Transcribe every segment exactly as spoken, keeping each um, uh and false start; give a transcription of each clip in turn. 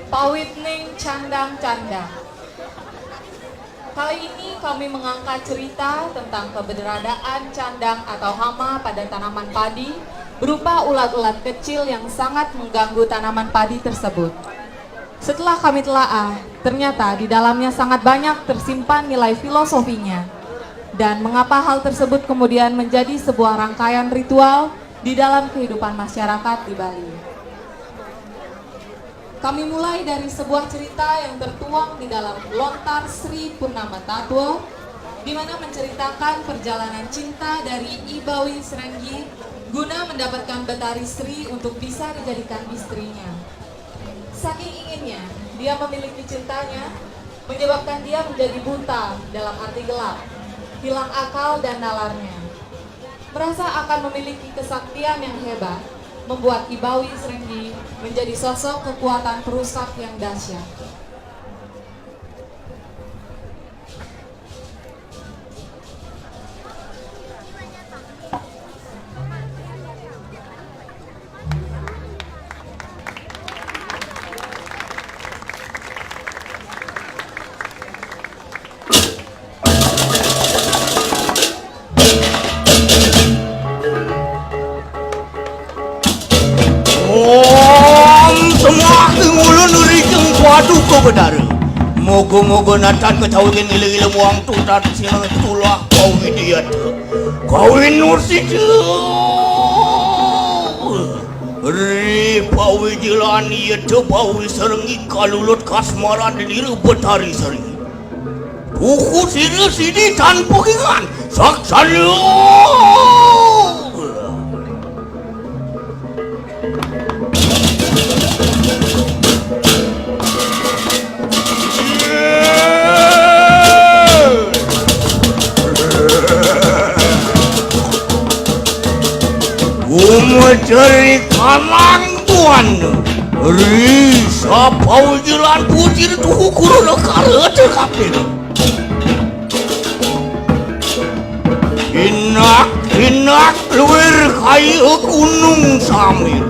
Pawitning candang-candang. Kali ini kami mengangkat cerita tentang keberadaan candang atau hama pada tanaman padi berupa ulat-ulat kecil yang sangat mengganggu tanaman padi tersebut. Setelah kami telaah, ternyata di dalamnya sangat banyak tersimpan nilai filosofinya. Dan mengapa hal tersebut kemudian menjadi sebuah rangkaian ritual di dalam kehidupan masyarakat di Bali. Kami mulai dari sebuah cerita yang tertuang di dalam Lontar Sri Purnama Tatwa, di mana menceritakan perjalanan cinta dari I Bawi Serenggi guna mendapatkan Betari Sri untuk bisa dijadikan istrinya. Saking inginnya dia memiliki cintanya, menyebabkan dia menjadi buta, dalam arti gelap, hilang akal dan nalarnya. Merasa akan memiliki kesaktian yang hebat, membuat I Bawi Serenggi menjadi sosok kekuatan perusak yang dahsyat. Om Swastiastu, ngulun nurijeng Paduka Betara. Moga-moga natan kacawigin ilu-ilu muang tutat sineng tulah kawidiat. Kawin nusita. Ri pawijilan yeta Bawi Serenggi kalulut kasmaran dira Betari Sri. Tuhu sira sidi tan pagingan. Saksana. Umacari kalang tuan. Ri sapawijilan pucir tuhu kuruna kareta kapin. Inak, inak luir kaya gunung samir.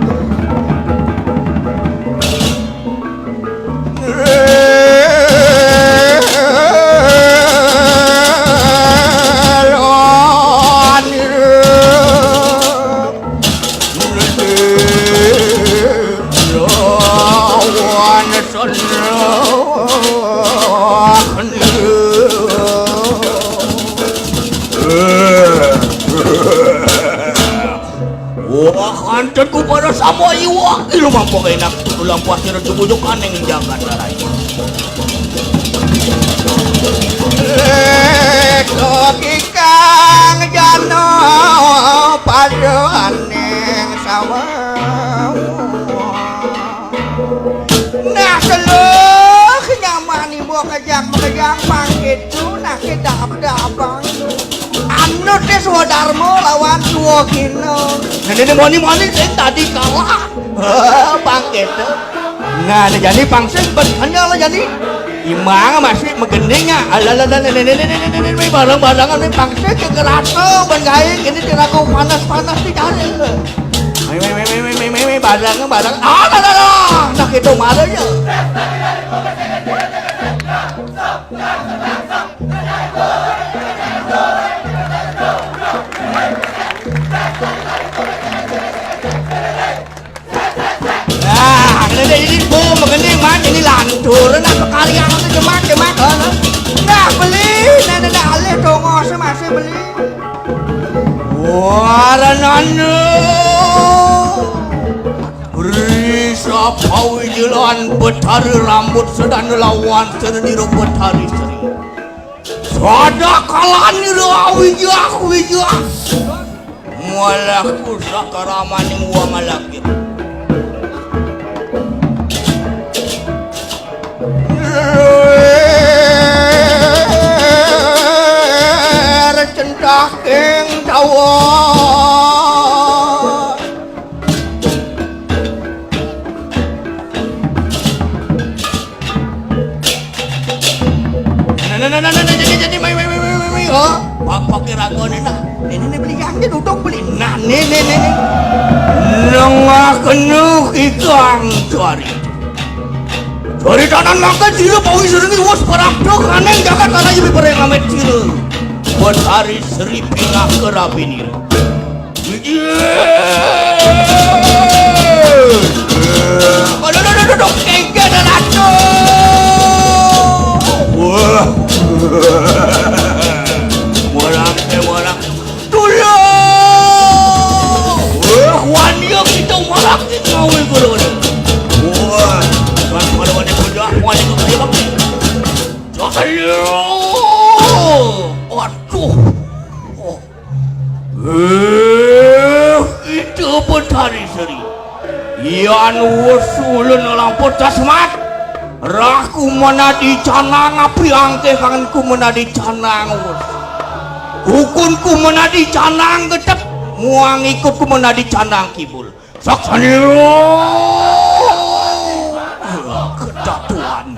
Wah, anten ku pada sama iwak. Ilu mampu enak. Tulang pasir tubujuk aning jagat raya. Lekok ikang jano pada aning sama. Nah, seluh nyaman ibu kejang-kejang pangkit tu, nah, kita apa-apa. Anu tes Swadarma lawan Swagina. Nah, ini moni-moni sing tadi kalah. Heh, pangkit tu. Nah, ada jani pangsit, ben, hanya lah jani. Imang masih megending ya. Alah, alah, alah, ini, ini, ini, ini, ini, barang-barangan ini pangsit ke kerasa, ben gaing, ini tiraku panas-panas di cari. Mei, mei, mei, mei, mei, mei, mei, mei, barang, barang. Ah, dah, dah, dah. Nah, kita malu ya. Nah, kena dia ini bom, kena man, ini lantur. Nak sekali yang tu jemak, jemak, ha, nah. Nah, beli, nah, nah, nah, alih tongos masih beli. Waranana. Risa pawijilan Betari rambut sedana lawan sedana Betari Sri. Sada kalanira awijah-wijah. Malah pusaka ramaning wong alakir. Centah ing tawon. Nah, nah, nah, nah, nah, nah, jadi, jadi, mai, mai, mai, mai, mai, oh. Pak, pakai raga ni, nah. Ni, ni, ni, beli yang dia duduk beli. Nah, ni, ni, ni, ni. Nengah kena ikang cari. Dari kanan mangkat sira pawi serengi wes parabda kaning jagat ana yemi pereng amit sira. Betari Sri Pinaka Rabinir. Aduh, aduh, aduh, aduh, aduh, kengken, aduh. Wah. Warang, eh, warang. Tulung. Wah, wani kita warang kita, weh, guru. Wah, kan pada wani kerja, wani kerja. Aduh. Oh. Eh, itu pun tari seri. Yan wes ulun lampur tasmat. Raku menadi canang api angke kangenku menadi canang wes. Kukunku menadi canang getep. Muang ikutku menadi canang kibul. Saksani kedatuan.